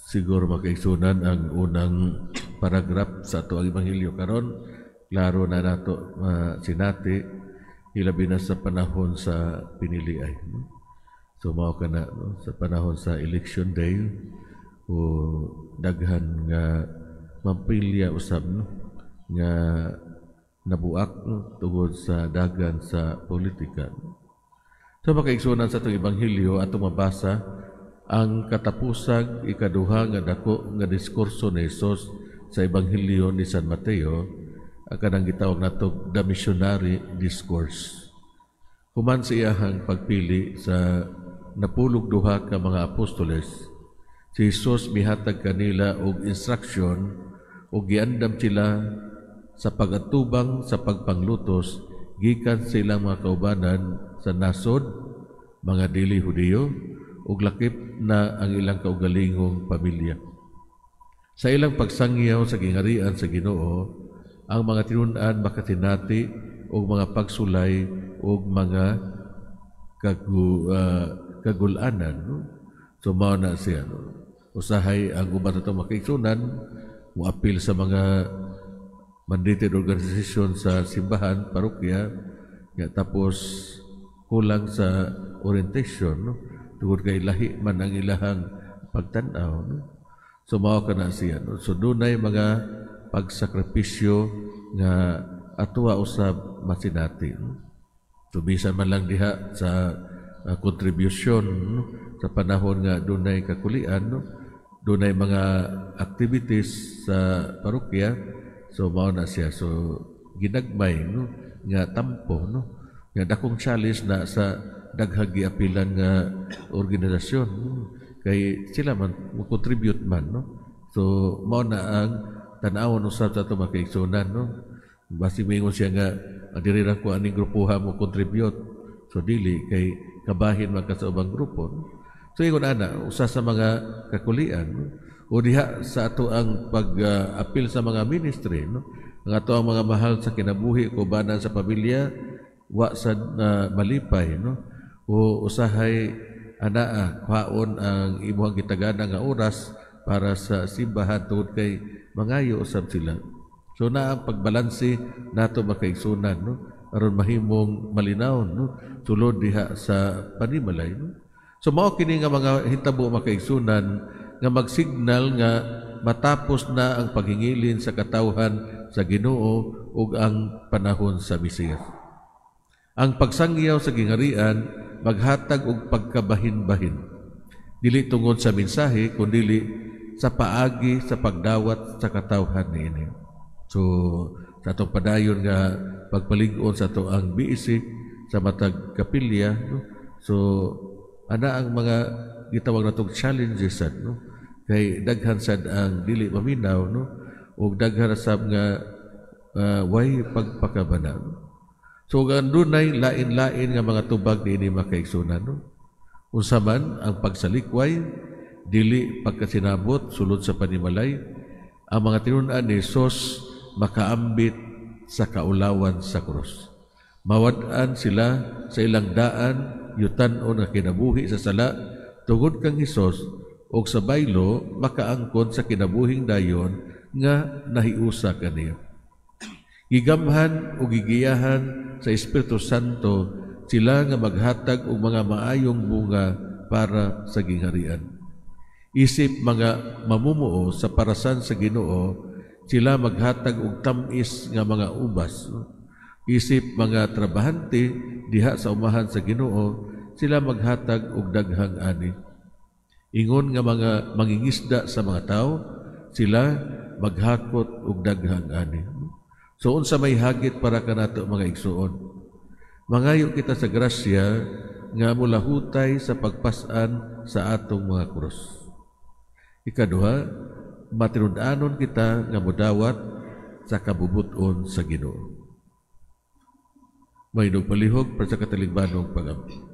Siguro, makaigsunan, ang unang paragraph sa ato ang Ebanghelyo karon, klaro na nato sinati, hilabi na sa panahon sa piniliay, no? So mao kana, no? Sa panahon sa election day o daghan nga mampilya usab, no, nga nabuak, no, tungod sa dagan sa politika. So makaigsunan, sa atong Ebanghelyo, atong mabasa ang katapusag ikaduha nga dako nga diskurso ni Jesus sa Ebanghelyo ni San Mateo, ang kanang gitawag nato the missionary discourse. Human sa iyahang pagpili sa 12 ka mga apostoles, si Jesus mihatag kanila og instruction ug giandam sila sa pagatubang sa pagpanglutos gikan sa ilang mga kaubanan sa nasod, mga dili Hudiyo, ug lakip na ang ilang kaugalingong pamilya. Sa ilang pagsangyaw sa gingarian sa Ginoo, ang mga tinun-an makasinati og mga pagsulay og mga kagulanan, no? So mao na siya, no? Usahay ang uban nato, makaigsunan, moapil sa mga mandated organization sa simbahan, parokya, ya, tapos kulang sa orientation, no? Tungod kay lahi man ang ilahang pagtan-aw, no? So mao kana siya, no? So dunay mga pagsakripisyo nga atoa usab masinati, no? So bisan man lang diha sa contribution, no? Sa panahon nga dunay kakulian, no? Dunay mga activities sa parokya, so mao na siya. So ginagmay, no, nga tampo, no, nga dakong challenge na sa daghang giapilan nga organisasyon, no? Kay sila man mo contribute man, no? So mao na ang tan-awon usab sa ato, makaigsunan, no? Basi moingon siya nga, "Ah, diri ra ko aning grupuha mo contribute." So dili, kay kabahin man ka sa ubang grupo, no? So ingon ana, usa sa mga kakulian, no? O diha sa ato ang pag-apil sa mga ministry, no, ang ato ang mga mahal sa kinabuhi, kaubanan sa pamilya, wa sad na malipay, no? O usahay anaa kwaon ang imuhang gitagana nga oras para sa simbahan tungod kay mangayo usab sila. So na ang pagbalanse nato, makaigsunan, no, aron mahimong malinawon, no, sulod diha sa panimalay, no? So mao kini nga mga hitabo, makaigsunan, nga magsignal nga matapos na ang paghingilin sa katawhan sa Ginoo ug ang panahon sa Mesiyas. Ang pagsangyaw sa gingarian maghatag og pagkabahin-bahin. Dili tungod sa mensahe kundili sa paagi sa pagdawat sa katawhan niini. So sa atong padayon nga pagpalig-on sa ato ang BEC sa matag kapilya, no? So ana ang mga gitawag natong challenges sad, no, kay daghan sad ang dili maminaw, no, ug daghan sab nga way pagpakabana, no? So ang dunay lain-lain nga mga tubag niini, makaigsunan, no? Unsa man ang pagsalikway, dili pagkasinabot sulod sa panimalay, ang mga tinun-an ni Jesus makaambit sa kaulawan sa krus. Mawad-an sila sa ilang daan yutan-on nga kinabuhi sa sala tungod kang Hesus og sa baylo makaangkon sa kinabuhing dayon nga nahiusa kaniya. Gigamhan o gigiyahan sa Espiritu Santo sila nga maghatag og mga maayong bunga para sa gingharian. Isip mga mamumuo sa parasan sa Ginoo, sila maghatag og tam-is nga mga ubas. Isip mga trabahante diha sa umahan sa Ginoo, sila maghatag og daghang ani. Ingon nga mga mangingisda sa mga tao, sila maghakot og daghang ani. So unsa may hagit para kanato, mga igsuon? Mangayo kita sa grasya nga mulahutay sa pagpas-an sa atong mga krus. Ikaduha, matinud-anon kita nga modawat sa kabubuton sa Ginoo. Mahimong palihog para sa katalingbanong pag-ampo.